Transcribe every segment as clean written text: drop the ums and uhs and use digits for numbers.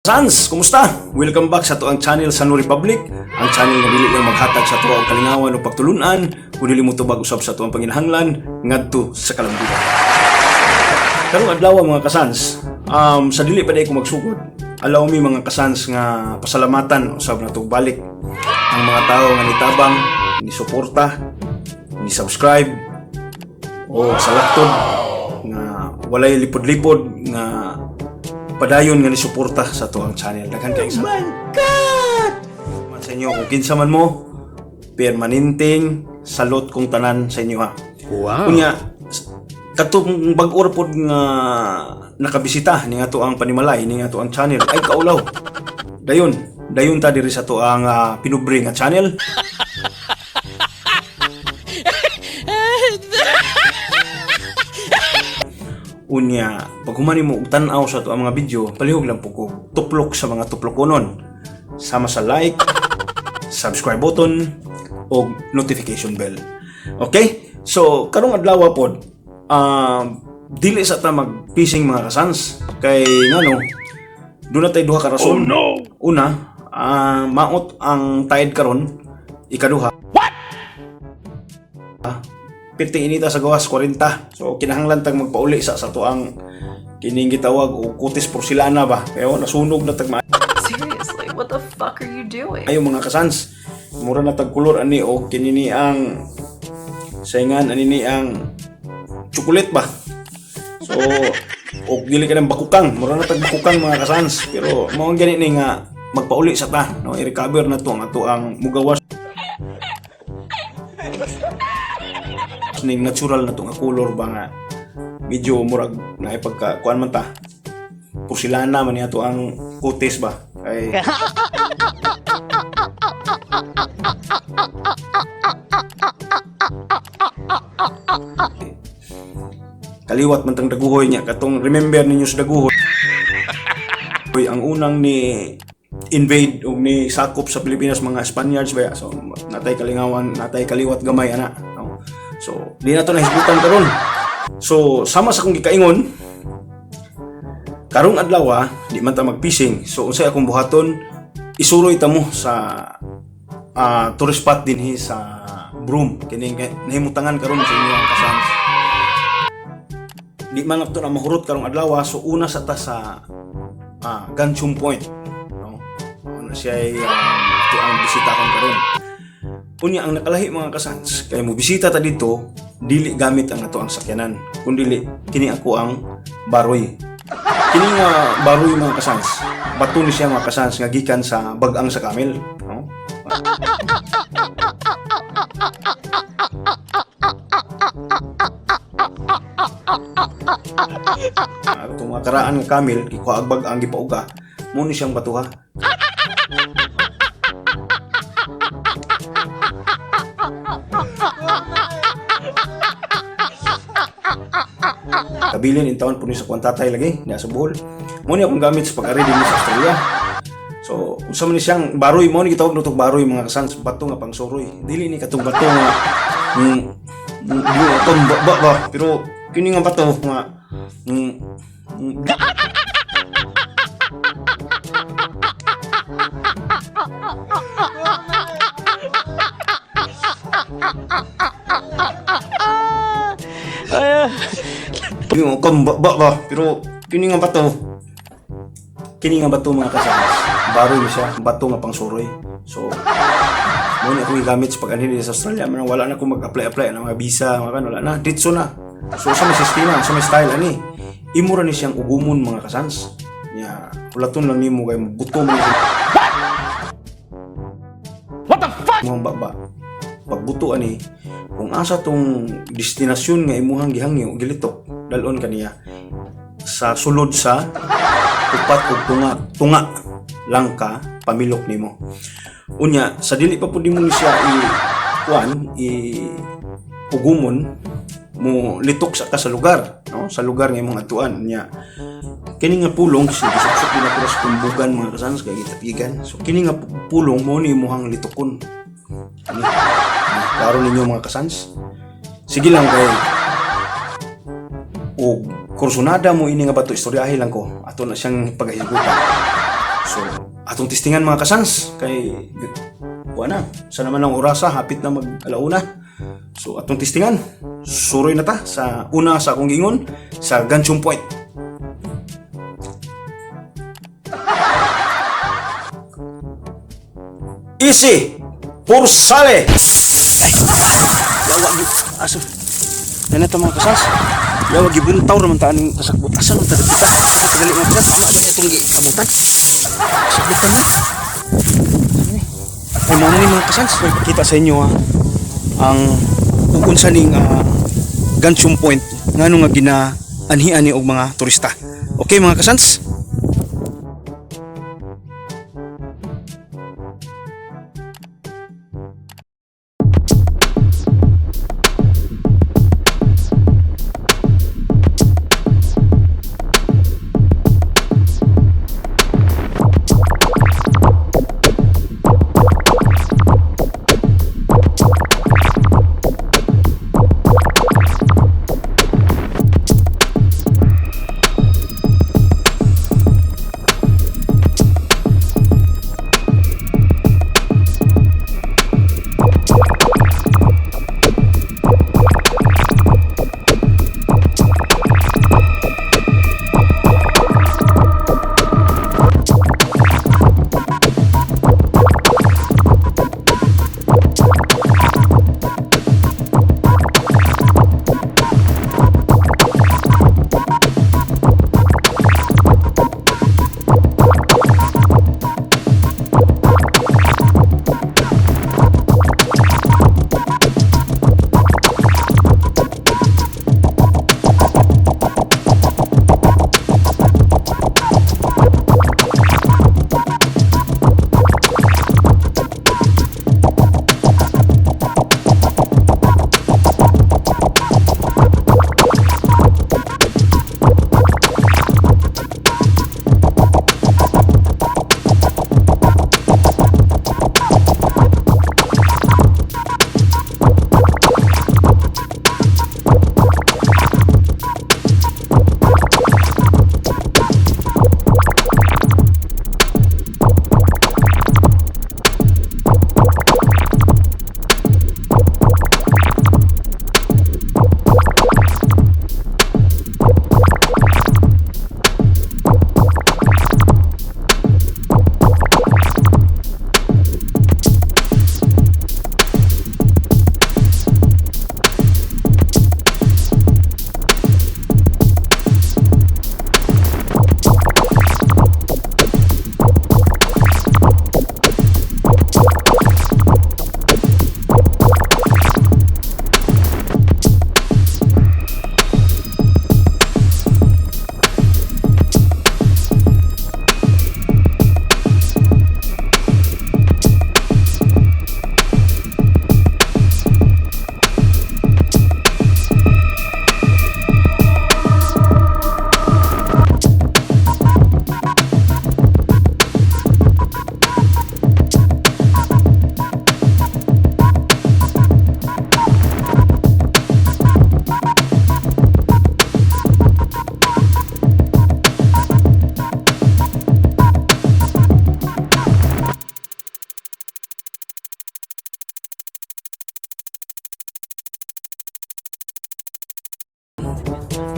Sans, kumusta? Welcome back sa atoang channel sa No Republic. Ang channel nga dili lang maghatag sa atoa og kalingawan o pagtulunan, kun dili mo tubag usab sa atoang panginahanglan ngadto sa kalambuan. Karong adlaw, mga kasans, sa dili pa diay ko magsugod, allow me, mga kasans, nga pasalamatan usab nato balik ang mga tao nga nitabang, ni suporta, ni subscribe o sa laktod nga walay lipod-lipod nga padayon nga ni suporta sa atoang channel. Daghan kay oh my God! Sa inyo, kung kinsa man mo, permanenteng salot kong tanan sa inyo ha. Wow. Unya, katong bag-o ra pod nga nakabisita ni ato ang panimalay ni ato ang channel ay kaulaw. Dayon, dayon ta diri sa ato ang pinubre nga channel. Unya, pag humani mo og tan-aw sa ato ang mga video, palihog lang po ko tuplok sa mga tuplokonon. Sama sa like, subscribe button, o notification bell. Okay? So, karong adlaw pod, dili sa ta magpising, mga kasans, kay ngano, duna tay duha ka rason. Oh, no! Una, maot ang tide karon. Ikaduha, what? Pirting inita sa gawas, 40. So kinahanglan tag magpauli sa atoang kining gitawag og kutis porselana ba. Kaya nasunog na tag Seriously, what the fuck are you doing? Ayo, mga kasans. Mura na tag kolor ani o kinini ang saingan ani ni ang chocolate ba. So og dili ka ng bakukang, mura na tag bakukang, mga kasans. Pero mao ang gani ni nga magpauli sa ta, no, i-recover na to ang ato ang mugawas ning natural na to nga color ba nga medyo murag naipagka kuan man ta, porselana man niya to ang kutis ba kay kaliwat man tang daguhoy niya. Katong remember ninyo sa daguhoy, ang unang ni invade o ni sakop sa Pilipinas mga Spaniards ba. So natay kalingawan, natay kaliwat gamay ana, no? So di na to nahisgutan karon. So sama sa akong gikaingon, karong adlaw di man ta magpising. So unsay akong buhaton, isuroy ta mo sa tourist spot dinhi sa Broome, kining nahimutangan karon sa inyong kasans. Di man to na mahurot karong adlaw. So una sa ta sa Ganchum Point, no? Una siya ay ito ang bisitahon karon. Unya, ang nakalahi, mga kasans, kay mo bisita ta dito dili gamit ang ato ang sakyanan, kundi kini ako ang baroy. Kini nga baroy, mga kasans, bato ni siya, mga kasans, nga gikan sa bagang sa camel, no? Itong mga karaan nga camel, gikuha ang bagang gipauga, mo ni siyang batuha. Kabilin in taon po ni sa kuwan tatay lagi, niya sa Bohol. Mo ni akong gamit sa pag-ari din sa Australia. So, unsa man ni siyang baroy, mo ni gitawag natong baroy, mga kasans, bato nga pangsuroy. Dili ni katong bato nga dili atong ba, ba, ba, pero kini nga bato nga dili mo kam ba, ba, ba, pero kini nga bato. Kini nga bato, mga kasans, baroy ni siya, bato nga pangsuroy. So mo ni akong gigamit sa pag-anhi sa Australia. Man wala na akong mag-apply-apply ng mga visa, mga kan, wala na, ditso na. So sa may sistema, sa may style ani, imo ra ni siyang ugumon, mga kasans. Nya ulaton lang nimo kay buto mo ni. What the fuck? Mga baba pagbuto ani, kung asa tong destinasyon nga imuhang gihangyo, gilitok dalon kaniya sa sulod sa upat og tunga tunga lang ka pamilok nimo. Unya sa dili pa pud nimo ni siya i kuan i ugumon, mo litok sa ka sa lugar, no, sa lugar nga imong atuan. Nya kini nga pulong si gisuksok din ako sa tumbugan, mga kasans, kay gitapigan. So kini nga pulong mo ni imuhang litokon ani. Klaro ninyo, mga kasans? Sige lang kay og kursunada mo ini nga bato, istoryahe lang ko, ato na siyang pagahisgutan. So, atong testingan, mga kasans, kay kuha na. Sa naman ang orasa, hapit na mag alauna. So, atong testingan. Suroy na ta sa una sa akong gingon sa Ganchong Point. Easy! Pursale! Ay, yawa gyud. Asa? Yan na mga kasas. Yawa gibuntaw naman ta aning kasakbot. Asa man ta kita? Asa tagali, mga kasas? Tama ba niya itong giabutan? Kasakbutan na. Ay, mao na ni, mga kasans. May pakita sa inyo ha. Ang kung unsa ning Ganchong Point, ngano nga gina anhian ni og mga turista. Okay, mga kasans?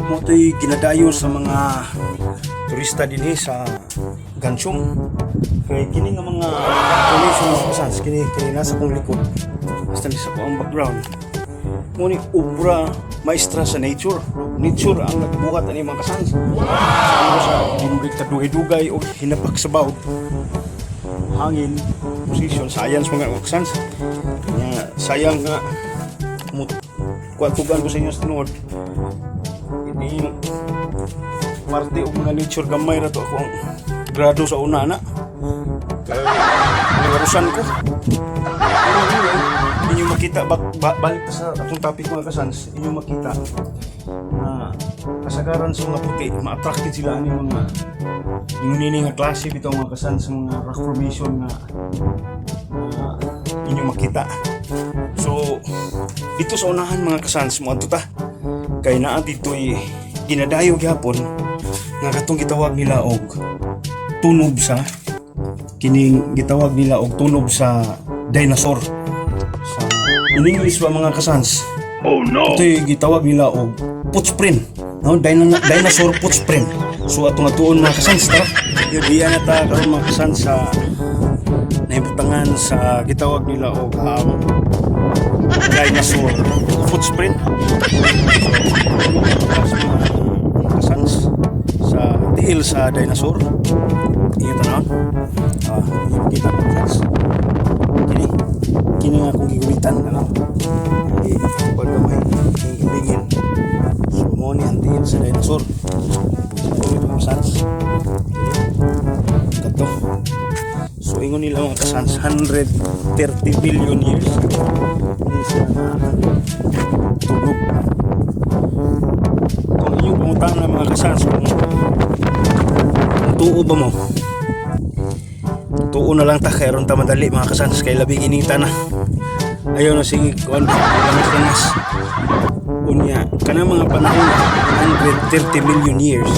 Mao to'y ginadayo sa mga turista dinhi sa Ganchong. Kay kini nga mga formation, mga kasans, kini kini nasa kong likod. Basta ni sa ang background. Mao ni obra maestra sa nature. Nature ang nagbuhat ani, mga kasans. Wow! Sa dinugay kaduhay-dugay o hinapak sa bawd hangin, position, science, mga kasans. Nga sayang nga mo kuan ko sa inyo sa tinuod. Ini parte og mga nature, gamay ra to ako ang grado sa una na. Kay niwarusan ko. Pero anyway, inyo makita balik ta sa atong topic, mga kasans, inyo makita na kasagaran sa mga puti ma-attracted sila ani mga yung nini nga klase bitaw, mga kasans, sa mga rock formation nga na inyo makita. So dito sa unahan, mga kasans, mo ta kay naa dito'y ginadayo gyapon nga katong gitawag nila og tunob sa Kining gitawag nila og tunob sa dinosaur. Sa in English ba, mga kasans? Oh no! Ito gitawag nila og footprint. No, dinosaur footprint. So atong atuon, mga kasans, tara. Yun, diya na ta karon, mga kasans, sa naibutangan sa gitawag nila og dinosaur footprint. So, mga kasans, sa tiil sa dinosaur. Ingat tanawon. Ah, kita, mga kasans. Kini, kini nga akong gigumitan ano. Eh, kuan gamay, hingin. So mo ni ang tiil sa dinosaur. Ito, mga kasans. Kato. So ingon nila, mga kasans, 130 billion years ni siya na tunog. Kung inyong pangutana, mga kasans, kung tuo ba mo, tuo na lang ta kay aron ta madali, mga kasans, kay labing inita na. Ayaw na sige kuan langas langas. Unya kana mga panahon, 130 million years,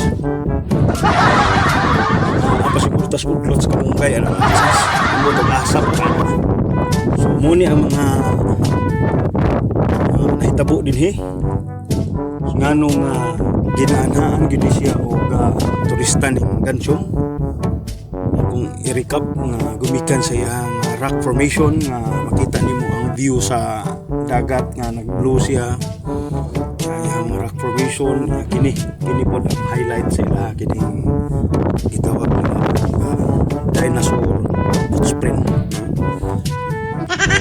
apa siguro tas udlot sa kabungkay ano, mga kasans, ambot og asap. So mo ni ang mga nahitabo dinhi, ngano nga ginaanhaan gyud ni siya og turista ning Ganchong. Kung i-recap nga gumikan sa iyang rock formation nga makita nimo ang view sa dagat nga nag-blue siya nga iyang rock formation nga kini kini pod ang highlight sa ila, kining gitawag nila dinosaur footprint,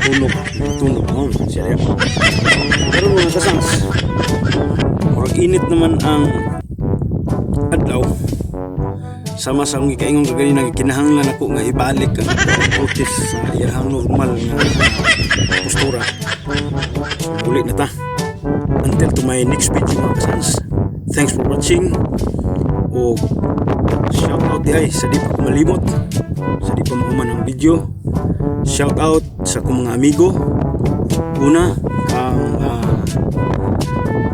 tunog tunog oh, siya diya. Pero mga kasans, murag init naman ang adlaw. Sama sa akong gikaingon kaganina, kinahanglan ako nga ibalik ang protest sa iyahang normal nga postura. Uli na ta. Until to my next video, mga kasans, thanks for watching. O shout out diay sa di pa ko malimot, sa di pa mahuman ang video. Shout out sa akong mga amigo. Una kang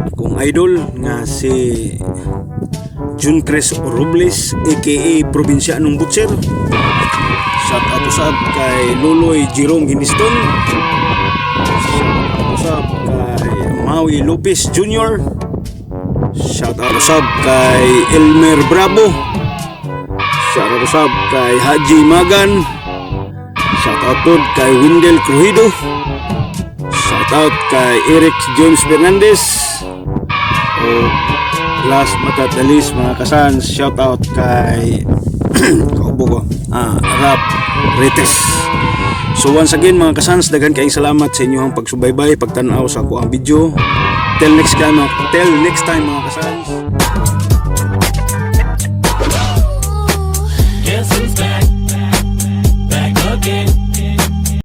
akong idol nga si Jun Chris Robles aka Provincianong Butcher. Shout out usab kay Loloy Jerome Giniston. Shout out usab kay Maui Lopez Jr. Shout out usab kay Elmer Bravo. Shout out usab kay Haji Magan. Shout out pod kay Wendell Crujido. Shout out kay Eric James Fernandez. O last but not the least, mga kasans, shout out kay kaubo ko, Rap Retes. So once again, mga kasans, daghan kayong salamat sa inyong pagsubaybay, pagtanaw sa akoang video. Till next time, mga kasans.